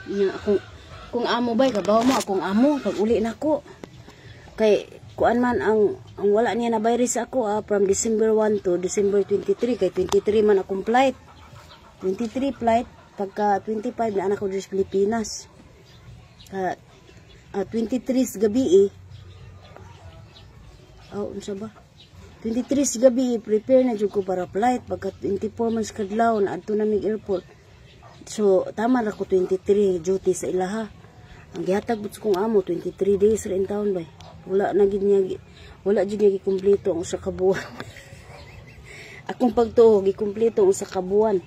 Nya akong kung amo bay, kabaw mo akong amo pag uli nako. Kay kuan man ang wala niya na bayri sa ako from December 1 to December 23, kay 23 man akong flight. 23 flight, pagka 25 na anak ko sa Pilipinas. 23 sa gabi eh. Oh, unsa ba? 23 sa gabi eh, prepare na jud ko para flight pagka 24 man sa kadlaw na adto na mig airport. So, tama ra ko 23 duty sa ilaha. Ang gihatag pud sa kong amo 23 days ra in town bay. Wala na gid niya, wala jud niya gikumpleto ang usa ka buwan. Akong pagtuo, gikumpleto ang usa ka buwan.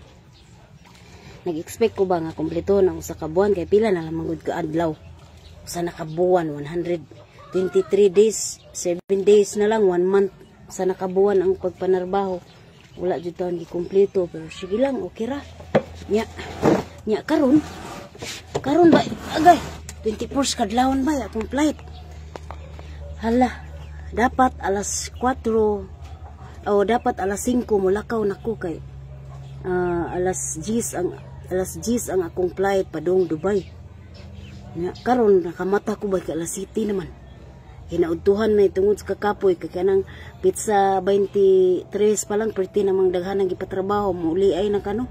Nag-expect ko ba nga kumpleto ang usa ka buwan kay pila na lang gud ka adlaw. Usa na ka buwan, 123 days, 7 days na lang, 1 month sa nakabuwan ang pagpanarbaho. Wala jud taon gikumpleto, pero sige lang, okay ra. Nya, nya karon, karon ba, agay, 24 kadlawon ba akong flight. Hala, dapat alas 4 o dapat alas 5 mulakaw nako kay alas 10 ang akong flight padung Dubai. Nya karon nakamata ko ba kay alas 7 naman. Hinaudtuhan na tungod sa kakapoy kay kanang petsa 23 pa lang perti namang daghan ang gipatrabaho, muli ay na kano.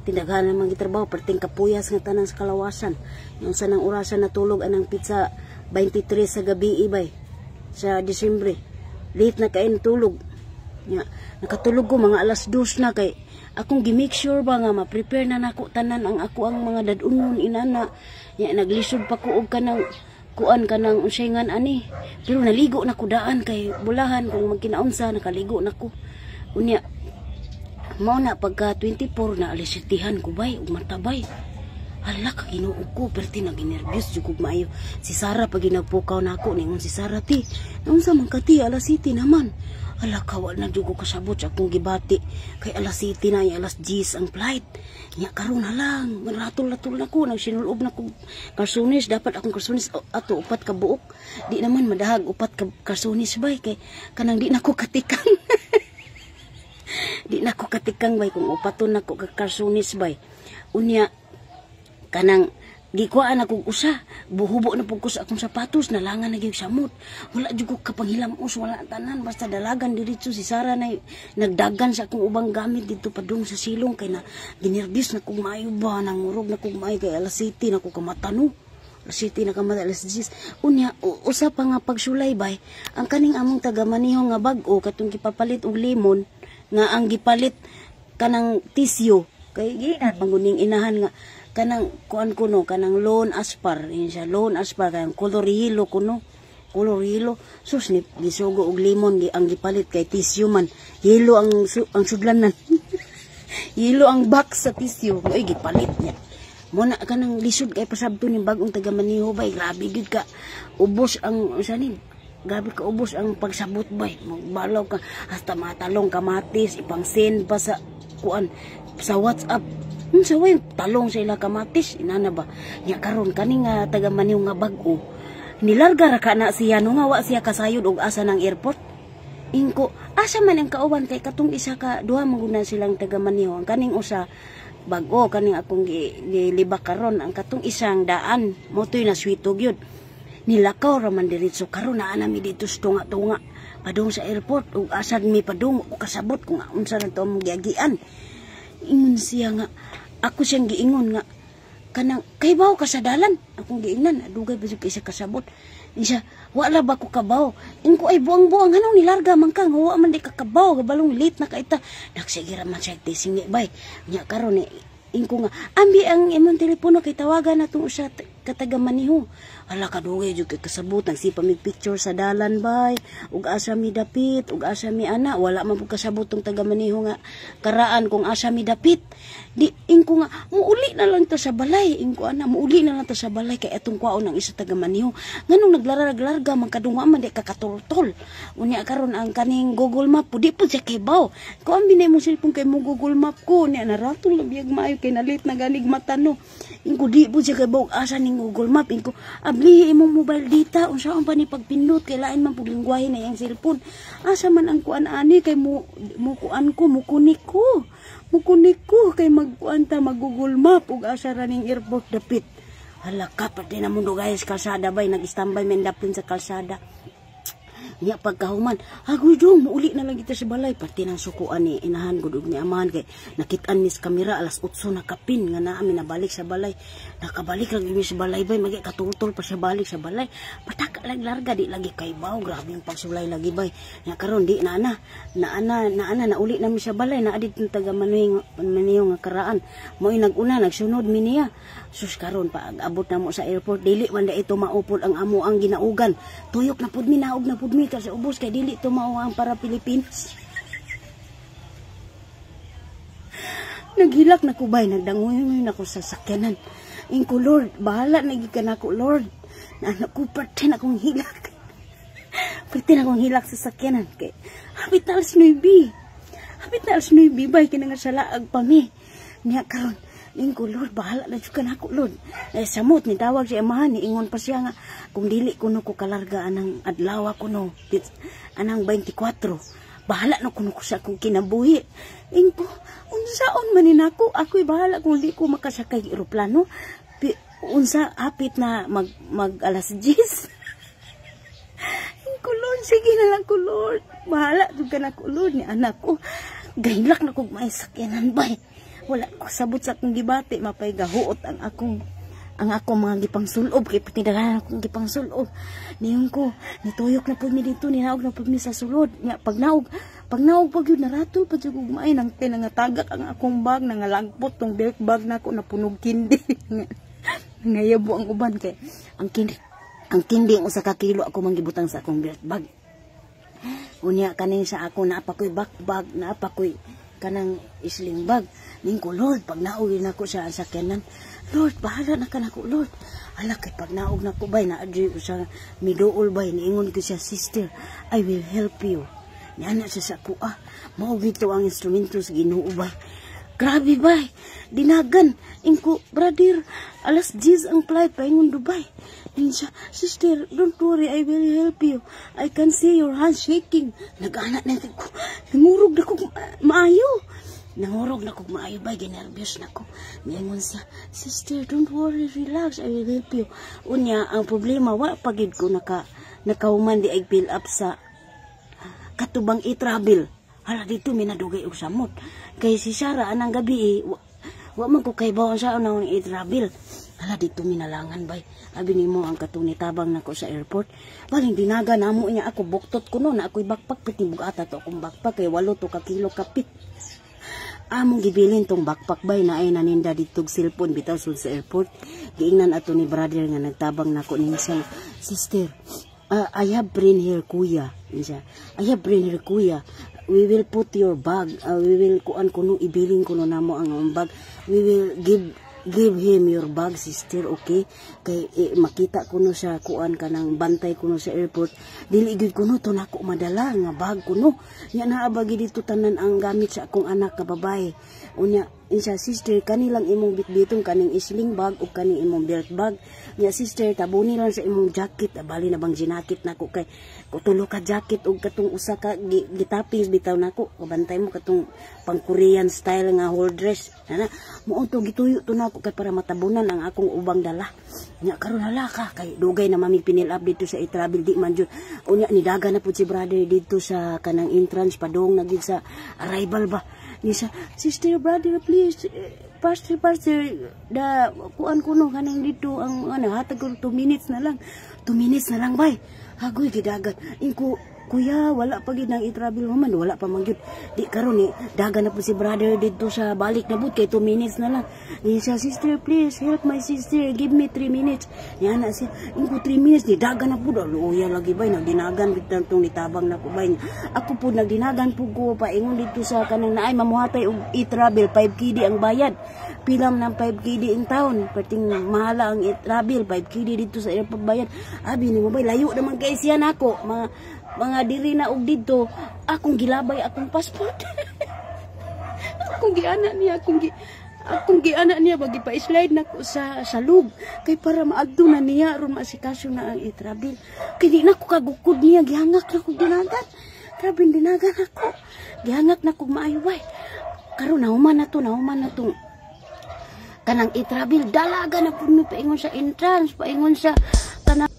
Tindaghan namang gitrabaho, perting kapuyas nga tanan sa kalawasan. Yung sa nang orasan natulog anang petsa 23 sa gabi ibay sa Disyembre. Late na kain tulog. Nya, nakatulog ko mga alas 2 na kay akong gi-make sure ba nga ma-prepare na nako tanan ang ako ang mga dad-unon inana. Nya naglisod pa ko og kanang kuan, kanang unsay ngan ani. Pero naligo na ko daan kay bulahan kung magkinaunsa, nakaligo na ko. Unya mao na pagka 24 na alas 7 ko bay ug matabay. Hala ka, Ginoo ko, perti na ginerbyos jud kog maayo. Si Sarah pag ginagpukaw na ako, ningon si Sarah, "Ti, naunsa man ka, ti, alas 7 naman." Hala ka, wa na jud ko kasabot sa akong gibati. Kay alas 7 na, alas 10 ang flight. Nya karon na lang, ratol-ratol na ko, nagsinulob na ko karsunis, dapat akong karsunis ato upat ka buok. Di naman madahag upat ka karsunis bay kay kanang di na ko katikang. Di na ko katikang bay kung upaton na ko ka karsunis bay. Unya kanang gikuan ako usa, buhubo na pud ko sa akong sapatos, nalangan na gyud samot, wala jud ko kapanghilamos, wala tanan, basta dalagan diretso. Si Sara na nagdagan sa akong ubang gamit dito padung sa silong kay na ginerbyos na kog maayo ba, nangurog na kog maayo kay alas 7 na ko kamata no, alas 7 na kamata, alas 10. Unya usa pa nga pagsulay bay, ang kaning among taga maniho nga bag-o katong gipapalit og lemon nga ang gipalit kanang tisyo kay ginan manguning inahan nga kanang kuan kuno, kanang lone aspar yun siya, lone aspar kanang color yellow kuno, color yellow. Sus ni gisugo og lemon gi ang gipalit kay tissue man, yellow ang sudlanan, yellow ang box sa tissue, mo'y gipalit niya. Mo na kanang lisod kay pasabto ning bagong taga maniho bay, grabe gyud ka ubos ang unsa ni, grabe ka ubos ang pagsabot bay. Magbalaw ka hasta matalong kamatis ipang send pa sa kuan sa WhatsApp. Unsa way talong sa ila kamatis inana ba. Nya karon kani nga taga maniho nga bag-o, nilarga ra ka na siya no nga wa siya kasayod og asa ng airport. Ingko, asa man ang kauban kay katong isa ka duha man gud na silang taga maniho. Ang kaning usa bag-o, kaning akong gilibak karon, ang katong isang daan mo to'y naswito gyud. Nilakaw ra man diretso. Karon naa nami dito sa tunga-tunga padung sa airport ug asad mi padung o kasabot kung unsa na to among giagian. Ingon siya nga ako siyang giingon nga kanang kay baw ka sa dalan, akong giingnan, dugay ba jud kay siya kasabot. Siya, "Wala ba ko kabaw?" Ingko, "Ay buang-buang, anong nilarga man ka nga wa man di ka kabaw, kabalong late na ka ita." Nagsige ra man siya tisingi bay. Nya karon ni ingko nga ambi ang imong telepono kay tawagan na tong usa ka taga maniho. Hala, kadugay jud kay kasabot, nagsipa mig picture sa dalan bay ug asa mi dapit ug asa mi ana, wala man pud kasabot tong taga maniho nga karaan kung asa mi dapit. Di ingko nga muuli na lang ta sa balay, ingko ana, muuli na lang ta sa balay kay atong kwaon ang isa taga maniho, nganong naglarag-larga man kadungwa man di ka katultol. Unya karon ang kaning Google Map pud di pud siya kibaw ko, ambi na imong cellphone kay mo Google Map ko niya, naratol na biyag maayo kay nalit na ganig mata no. Ingko, di pud siya kibaw asa ning Google Map. Ingko, "Abli imong mobile data, unsaon pa ni pagpindot kay lain man pug lingwahe na iyang cellphone, asa man ang kuan ani kay mo mo kuan ko, mo kunik ko, mo kunik ko kay magkuan ta, mag Google Map ug asa ra ning airport dapit." Hala ka, pati na mundo guys, kalsada bay, nag-standby men dapin sa kalsada. Nya pagkahuman, agoy dong, muuli na lang kita sa balay. Pati nang sukuan ni inahan gud og ni amahan kay nakitaan mis kamera alas 8 na kapin nga naa mi nabalik sa balay. Nakabalik lagi mi sa balay bay, magi katutol pa sa balik sa balay. Pataka lang larga, di lagi kay baw, grabe yung pagsulay lagi bay. Nya karon di na ana, na ana, na ana nauli na mi sa balay, naa dito taga Maniyo, Maniyo nga karaan. Mo'y naguna, nagsunod mi niya. Sus, karon pa abot na mo sa airport, dili man da ito maupod ang amo ang ginaugan. Tuyok na pud mi, naog na pud mi sa ubos kay dili to mao ang para Pilipinas. Naghilak na ko bay, nagdangoy na ko sa sakyanan. Ingko, "Lord, bahala na gyud ka nako, Lord." Na ko parte na akong hilak. Parte na akong hilak sa sakyanan kay hapit na alas 9. Hapit na alas 9 bay, kay nga sa laag pa mi. Niya karon, ingko, "Lord, bahala na jud ka nako, Lord." Eh, samot ni tawag si amahan, niingon pa siya nga kung dili kuno ko kalarga anang adlaw kuno, anang 24, bahala na kuno ko sa akong kinabuhi. Ingko, unsaon man ni nako, ako'y bahala kung di ko makasakay eroplano. Unsa hapit na mag alas 10. Ingko, "Lord, sige na lang ko, Lord. Bahala jud ka nako, Lord," ni anak ko. Gahilak na kog may sakyanan bay. Wala ko sabot sa akong gibati, mapay gahuot ang akong mga gipangsulob kay patidagahan akong gipangsulob. Niyon ko, nituyok na pud mi dito, ninaog na pud mi sa sulod. Nya pag naog pag yun naratol pa jud og maay nang tinangatagak ang akong bag, nangalagpot tong belt bag nako na punog kindi. Ngayabo ang uban kay ang kindi ang 1 ka kilo ako manggibutang sa akong belt bag. Unya kaning sa ako naa pa ko'y backbag, naa pa ko'y kanang sling bag. Ning ko, "Lord, pag naog na ko sa sakyanan, Lord, bahala na ka nako, Lord." Ala kay pag naog na ko bay, naa sa miduol bay, niingon ko siya, "Sister, I will help you." Niana siya sa ako, ah, mao gito ang instrumento sa Ginoo bay. Grabe bay, dinagan. Ingko, "Brother, alas 10 ang flight, paingon Dubai." Insa, "Sister, don't worry, I will help you. I can see your hands shaking." Nag-ana na ko, nangurog na ko maayo. Nangurog na ko maayo bay, ginervyos na ko. Miingon siya, "Sister, don't worry, relax, I will help you." Unya, ang problema, wa pa gid ko nakahuman di ay fill up sa katubang i-travel. Hala, dito mi nadugay og samot. Kay si Sarah anang gabi eh, wa man ko kay bawon sa unang i-travel. Hala, dito minalangan bay. Abi nimo ang katong nitabang nako sa airport. Baling dinaga namo niya ako, buktot ko no na ako'y backpack, piti bugata to akong backpack kay 8 to ka kilo kapit. Among gibilin tong backpack bay, na ay naninda dito og cellphone bitaw sud sa airport. Giingnan ato ni brother nga nagtabang nako ning siya, "Sister, I have brain here, kuya." Siya, "I have brain here, kuya. We will put your bag. We will kuan kuno, ibilin kuno namo ang bag. We will give give him your bag, sister, okay? Kay eh, makita kuno sa kuan kanang bantay kuno sa airport, dili gyud kuno to nako madala nga bag kuno. Nya naa ba gid dito tanan ang gamit sa akong anak nga babae." Unya insa, "Sister, kanilang imong bitbiton kaning sling bag ug kaning imong belt bag. Nya sister, tabuni lang sa imong jacket." Ah, bali na bang jinakit nako kay tulo ka jacket ug katong usa ka gitapis bitaw nako. Kabantay mo katong pang Korean style nga whole dress. Ana, mao to gituyo to nako kay para matabunan ang akong ubang dala. Nya karon, hala ka, kay dugay na mami pinil up dito sa i-travel, di man jud. Unya nidaga na pud si brother dito sa kanang entrance padung na gid sa arrival ba. Ni sa, "Sister, brother, please, eh, faster, faster, da kuan kuno kanang dito ang ano, hatag ko 2 minutes na lang." 2 minutes na lang bay. Hagoy gidagan. Ingko, "Kuya, wala pa gid nang i-travel man, wala pa man gyud." Di karon ni daga na po si brother dito sa balik na bud kay 2 minutes na lang. Ni siya, "Sister, please help my sister, give me 3 minutes." Ni ana siya, ingko 3 minutes ni daga na pud, luya lagi bay, nagdinagan bitaw tong nitabang na ko bay. Ako pud nagdinagan pud ko paingon dito sa kanang naay mamuhatay og i-travel, 5 KD ang bayad. Pilam ng 5 KD in town, perting mahala ang i-travel, 5 KD dito sa airport bayad. Abi ni mo bay, layo naman kay siya nako, mga diri na og didto, akong gilabay akong passport. Akong giana niya bagi pa slide nako sa lub kay para maadto na niya aron maasikaso na ang i-travel. Kay di na ko kagukod niya, gihangak na ko dinagan. Grabe dinagan ako. Gihangak na ko maayo bay. Karon nahuman na to, nahuman na tong Kanang i-travel, dalaga na pud mi paingon sa entrance, paingon sa kanang